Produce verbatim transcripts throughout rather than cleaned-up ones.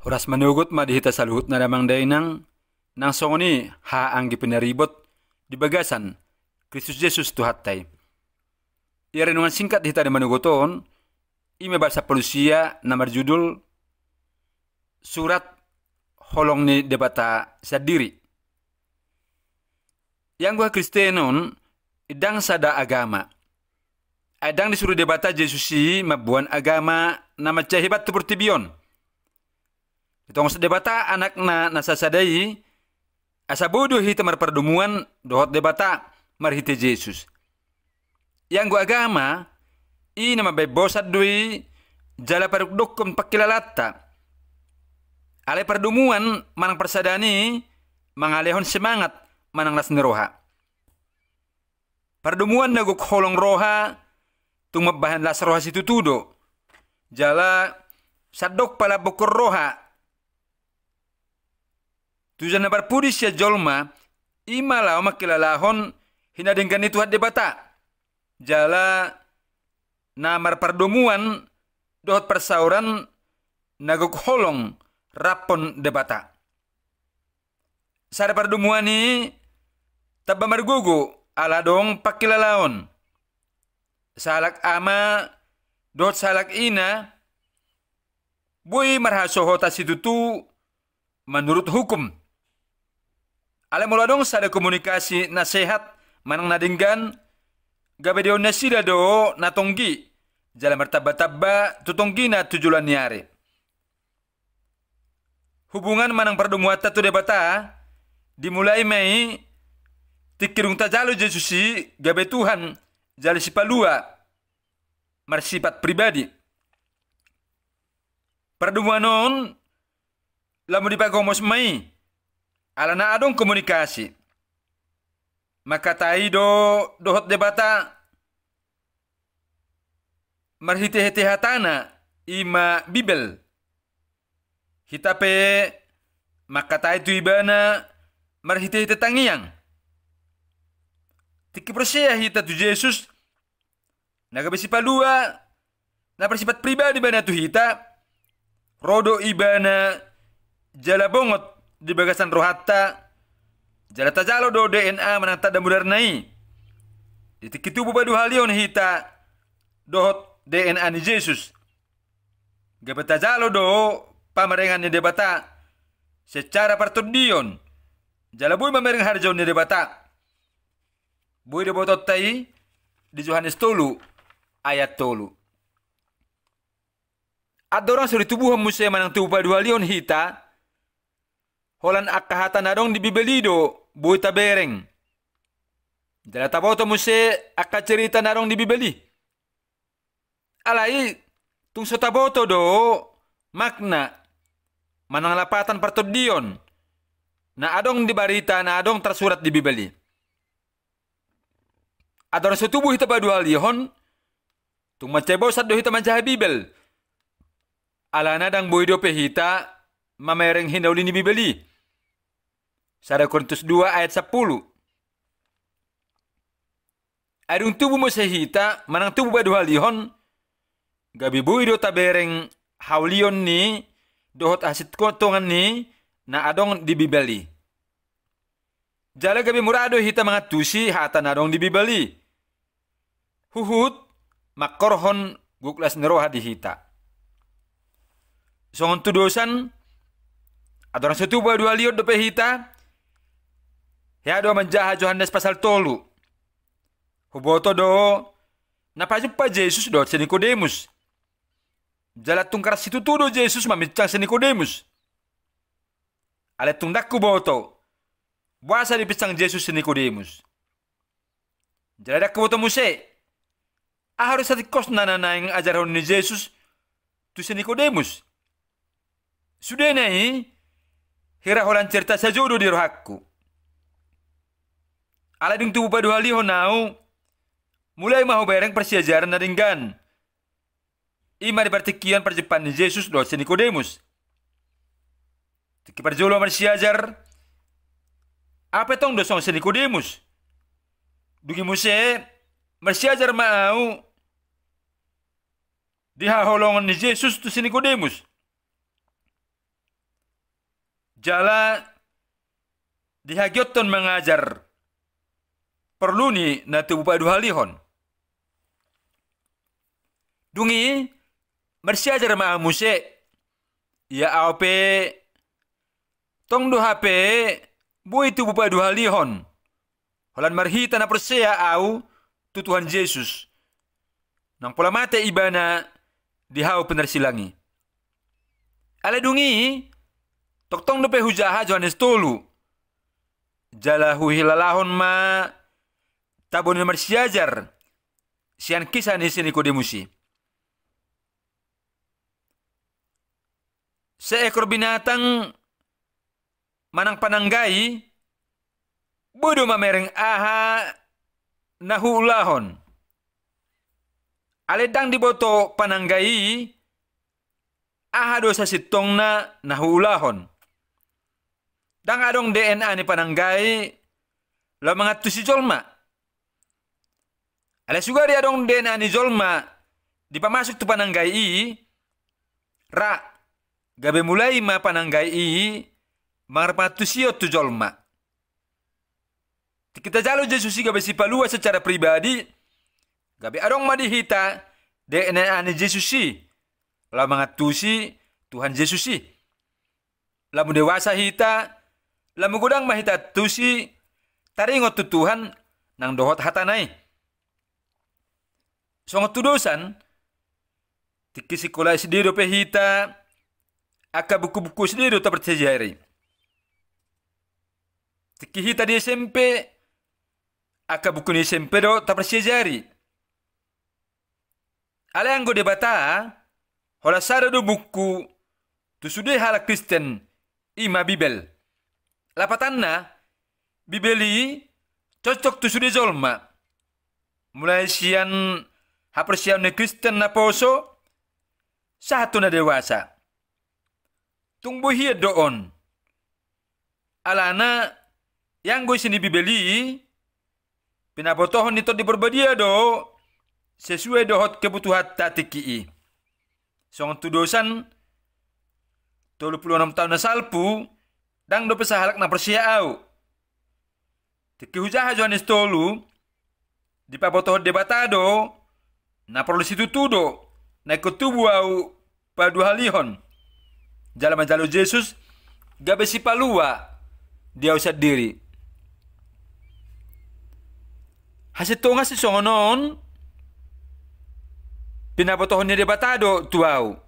Horas manogot ma di hita saluhutna damang dainang, nang songon i haha anggi pinaribot di bagasan Kristus Jesus Tuhanta i. Ia renungan singkat di hita di manogot on, i ma bab sampulu sia na marjudul Surat Holong ni Debata Sandiri. Ianggo hakristenon, ndang sada agama. Ai ndang disuru Debata Jesus i mamboan agama na mansai hebat tu portibi on. Ditongos Debata Anakna na sasada i, asa boi do hita marpardomuan dohot Debata marhite Jesus. Ianggo agama, i na mambaen bosan do i jala padokdokhon pangkilalaanta. Alai pardomuan manang parsadaan i mangalehon semangat manang las ni roha. Pardomuan na gok holong roha, tung mambahen las roha situtu do. Jala sandok palambokkon roha. Tujuan na parpudi sian jolma, i ma laho mangkilalahon hinadenggan ni Tuhan Debata. Jala na marpardomuan dohot parsaoran na gok holong raphon Debata. Sada pardomuan i tamba margogo ala adong pangkilalaon. Sahalak ama dohot sahalak ina boi marhasohotan situtu manurut hukum. Alai molo adong sada komunikasi na sehat manang na denggan, gabe didok nasida do na tonggi, jala martambatamba tu tonggina tu joloan ni ari. Hubungan manang pardomuanta tu Debata dimulai ma i tingki dung tajalo Jesus i gabe Tuhan jala Sipalua marsipat pribadi. Pardomuan on lam dipagomos ma i, alana adong komunikasi. Mangkatai do dohot Debata marhitehite hatana, i ma Bibel. Hita pe mangkatai tu Ibana marhitehite tangiang. Tingki porsea hita tu Jesus, na gabe Sipalua, na marsipat pribadi Ibana tu hita, ro do Ibana jala bongot di bagasan rohanta, jala tajalo do D N A manang tanda mudarna i. Di tingki tubu paduahalihon hita dohot D N A ni Jesus, gabe tajalo do pamarengan ni Debata secara partondion, jala boi mamereng harajaon ni Debata. Boi do botoonta i di Johannes tolu ayat tolu. Andorang so ditubuhon muse manang tubu paduahalihon hita, holan angka hata na adong di Bibel i do boi tabereng. Jala taboto muse angka cerita na adong di Bibel i. Alai tung so taboto do makna manang lapatan partondion na adong di barita na adong tarsurat di Bibel i. Andorang so tubu hita paduahalihon, tung mansai bosan do hita manjaha Bibel. Alana ndang boi dope hita mamereng hinauli ni Bibel i. Sada Korintus dua ayat sampulu. Ai dung tubu muse hita manang tubu paduahalihon, gabe boi do tabereng haulion ni dohot hasintongan ni na adong di Bibel i. Jala gabe mura do hita mangantusi hata na adong di Bibel i. Huhut mangkorhon gok las ni roha di hita. Songon tudosan, andorang so tubu paduahalihon dope hita, hea do manjaha Johannes pasal tolu. Huboto do na pajumpang Jesus dohot si Nikodemus. Jala tung karas situtu do Jesus maminsang si Nikodemus. Alai tung ndang huboto boasa dipinsang Jesus si Nikodemus. Jala ndang huboto muse aha do satingkosna na naeng ajarhon ni Jesus tu si Nikodemus. Sudena i hira holan cerita sajo do di rohangku. Alai dung tubu paduahalihon ahu, mulai ma hubereng parsiajaran na denggan. I ma di partingkian parjumpaan ni Jesus dohot si Nikodemus. Tingki parjolo marsiajar, ahu pe tong do songon si Nikodemus. Dung i muse marsiajar ma ahu di haholongon ni Jesus tu si Nikodemus. jala di hagiothon mangajar porlu ni na tubu paduahalihon. Dung i marsiajar ma ahu muse, ia ahu pe tong do hape boi tubu paduahalihon, holan marhite na porsea ahu tu Tuhan Jesus, nang pola mate ibana di hau pinarsilang i. Alai dung i tongtong dope hujaha Johannes tolu, jala huhilalahon ma tabo ni na marsiajar sian kisah ni si Nikodemus i. Seekor binatang manang panangga i boi do mamereng aha na huulahon. Alai ndang diboto panangga i aha do sasintongna na huulahon. Ndang adong D N A ni panangga i laho mangantusi jolma. Alai sugari adong D N A ni jolma dipamasuk tu panangga i, ra gabe mulai ma panangga i mangarpangantusion tu jolma. Tingki tajalo Jesus i gabe sipalua secara pribadi, gabe adong ma di hita D N A ni Jesus i laho mangantusi Tuhan Jesus i. Lamu dewasa hita, lamu godang ma hita tusi taringot tu Tuhan nang dohot hatana i. Songon tudosan, tingki sikola S D dope hita, angka buku-buku S D do taparsiajari. Tingki hita di S M P, angka buku ni S M P do taparsiajari. Alai anggo Debata, holan sada do buku tu sude halak Kristen, i ma Bibel. Lapatanna, Bibel i cocok tu sude jolma, mulai sian haporseaon ni Kristen na poso sahat tu na dewasa. Tung boi hian do on. Alana, ianggo isi ni Bibel i, pinabotohon ni Tondi Porbadia do sesuai dohot kebutuhanta tingki i. Songon tudosan, tolu pulu onom taon na salpu, ndang dope sahalak na porsea ahu. Tingki hujaha Johannes tolu, dipabotohon Debata do na porlu situtu do na ingkon tubu ahu paduahalihon jala manjalo Jesus gabe sipalua di ahu sandiri. Hasintongan sisongon on pinabotohon ni Debata do tu ahu.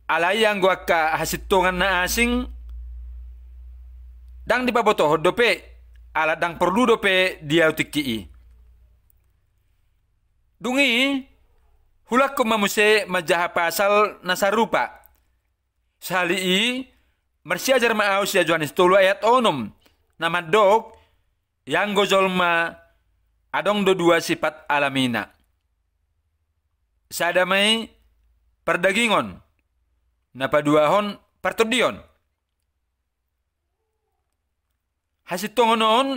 Alai anggo angka hasintongan na asing, ndang dipabotohon dope, ala ndang porlu dope di ahu tingki i. Dung i, hulangkon ma muse manjaha pasal na sarupa. Sahali i, marsiajar ma ahu sian Johannes tolu ayat onom, na mandok, ianggo jolma adong do dua sipat alamina. Sada ma i pardagingon, na paduahon partondion. Hasintongan on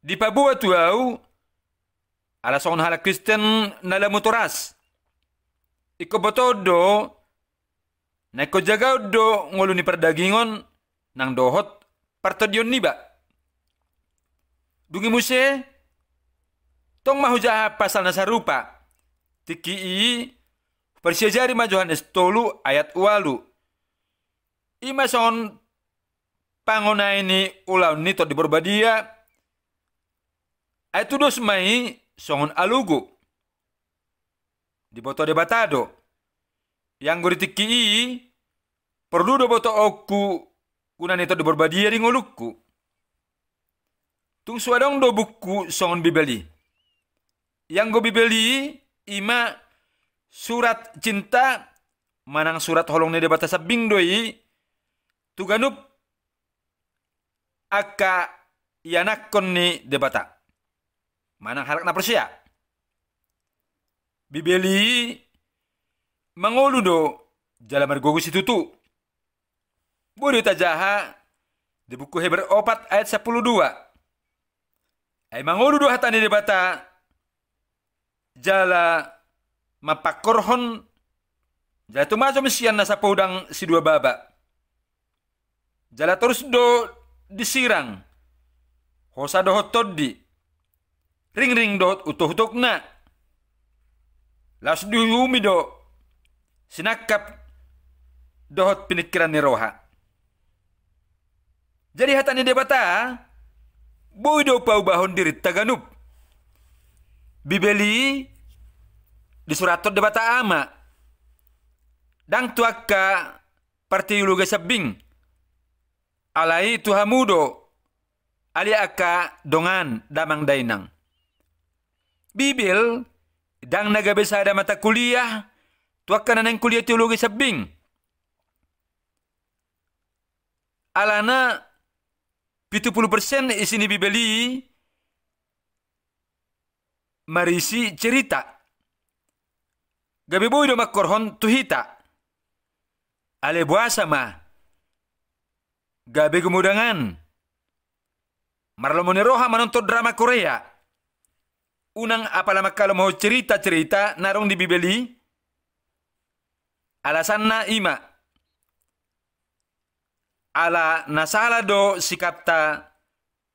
dipaboa tu ahu, ala songon halak Kristen na lamu toras. Ingkon botoon do, na ingkon jagaon do ngolu ni pardagingon nang dohot partondion niba. Dung i muse, tong ma hujaha pasal na sarupa. Tingki i, huparsiajari ma Johannes tolu ayat ualu. I ma songon pangonai ni ulaon ni Tondi Porbadia, ai tudos ma i songon alogo. Diboto Debata do. Ianggo di tingki i, porlu do botoonku guna ni Tondi Porbadia di ngolungku. Tung so adong do buku songon Bibel i. Ianggo Bibel i, i ma surat cinta, manang surat holong ni Debata sambing do i, tu ganup angka ianakhon ni Debata, manang halak na porsea. Bibel i mangolu do jala margogo situtu. Boi do tajaha di buku Heber opat ayat sampulu dua. Ai mangolu do hata ni Debata, jala mampangkorhon, jala tumajom sian nasa podang sidua baba. Jala torus do disirang hosa dohot tondi, ringring dohot utokutoku na. Laos diuhumi do sinangkap dohot piningkiran ni roha. Jadi hata ni Debata boi do paubahon dirinta ganup. Bibel i disurathon Debata Ama, ndang tu angka parteologi sambing, alai tu hamu do, ale angka dongan damang dainang. Bibel ndang na gabe sada mata kuliah tu angka na naeng kuliah teologi sambing. Alana pitu pulu persen isi ni Bibel i marisi cerita. Gabe boi do mangkorhon tu hita. Ale boasa ma gabe gumudangan marlomo ni roha manonton drama Korea, unang apala mangkalamahon cerita-cerita na adong di Bibel i? Alasanna i ma, ala na sala do sikapta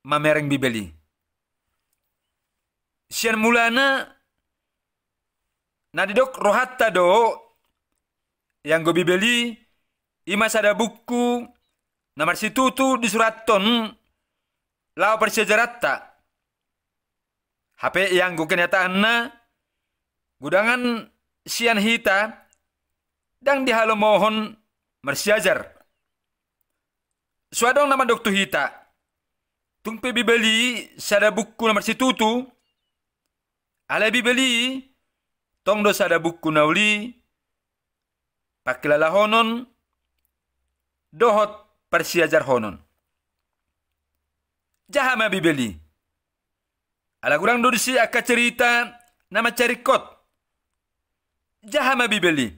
mamereng Bibel i. Sian mulana na didok rohanta do, ianggo Bibel i, i ma sada buku na marsitutu disurathon laho parsiajaranta. Hape ianggo kenyataanna, gudangan sian hita ndang dihalomohon marsiajar. So adong na mandok tu hita, tung pe Bibel i sada buku na marsitutu, alai Bibel i tong do sada buku na uli pangkilalahonon dohot parsiajarhonon. Jaha ma Bibel i? Ala godang do disi angka cerita na mansai ringkot. Jaha ma Bibel i?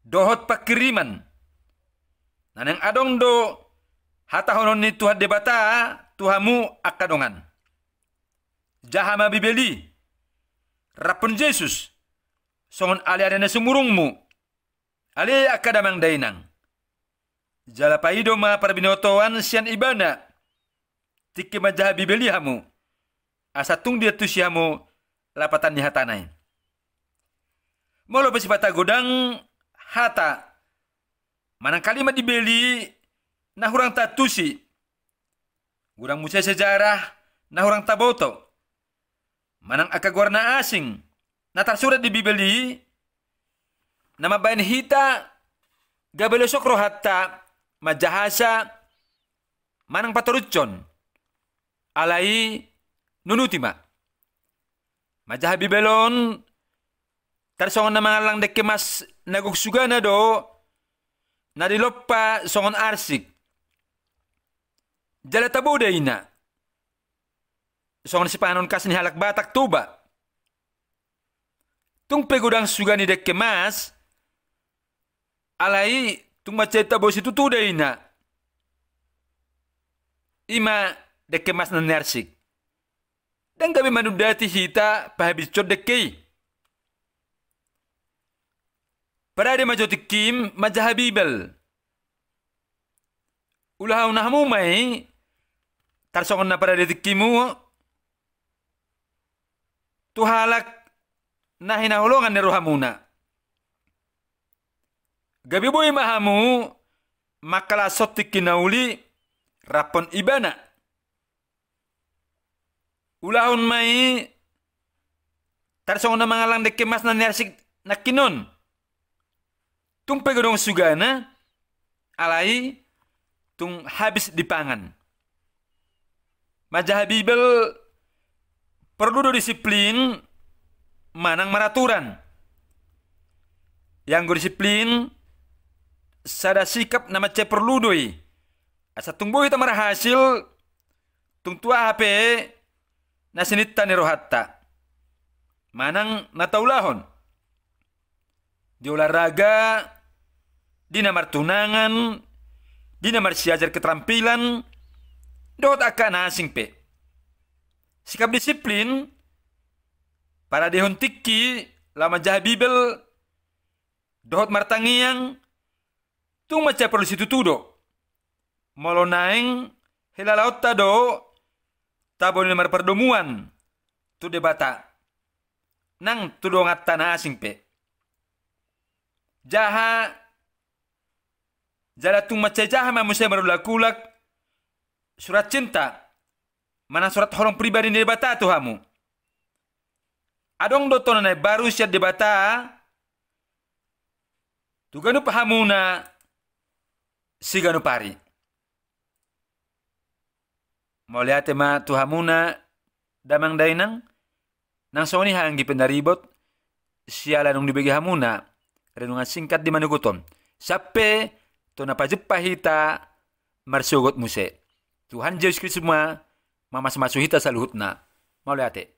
Dohot pangkiriman na naeng adong do hatahonon ni Tuhan Debata tu hamu angka dongan. Jaha ma Bibel i raphon Jesus songon aleale na sumurungmu, ale angka damang dainang. Jala paido ma parbinotoan sian Ibana tingki manjaha Bibel i hamu, asa tung diantusi hamu lapatan ni hatana i. Molo pe sipata godang hata manang kalimat di Bibel i na hurang taantusi, godang muse sejarah na hurang taboto, manang angka goar na asing na tarsurat di Bibel i, na mambahen hita gabe losok rohanta manjahasa manang patorushon. Alai nunuti ma. Manjaha Bibel on tarsongon na mangallang dengke mas na gok sugana do, na dilompa songon arsik. Jala tabo da ina songon sipanganon khas ni halak Batak Toba. Tung pe godang suga ni dengke mas, alai tung mansai tabo situtu da ina. I ma dengke mas na niarsik. Ndang gabe manundati hita pahabishon dengke i. Parade ma jo tingkim manjaha Bibel. Ulahon hamu ma i tarsongon na parade tingkimu tu halak na hinaholongan ni rohamuna. Gabe boi ma hamu mangkalashon tingki na uli raphon Ibana. Ulahon ma i tarsongon na mangallang dengke mas na niarsik nangkin on. Tung pe godang sugana, alai tung habis dipangan. Manjaha Bibel porlu do disiplin manang maraturan. Ianggo disiplin sada sikap na mansai porlu do i. Asa tung boi hita marhasil, tung tu aha pe na sininta ni rohanta manang na taulahon. Di olahraga, di na martunangan, di na marsiajar keterampilan, dohot angka na asing pe. Sikap disiplin, paradehon tingki laho manjaha Bibel, dohot martangiang, tung mansai porlu situtu do. molo naeng hilalaonta do tabo ni na marpardomuan tu Debata nang tu donganta na asing pe. Jaha jala tung mansai jaha ma muse marulak-ulak surat cinta manang surat holong pribadi ni Debata tu hamu. Adong do tona na imbaru sian Debata tu ganup hamuna siganup ari. Mauliate ma tu hamuna damang dainang. Nang songon i haha anggi pinaribot, siala dung dibege hamuna renungan singkat di manogot on, sampe tu na pajumpa hita marsogot muse. Tuhan Jesus Kristus ma mamasumasu hita saluhutna. Mauliate.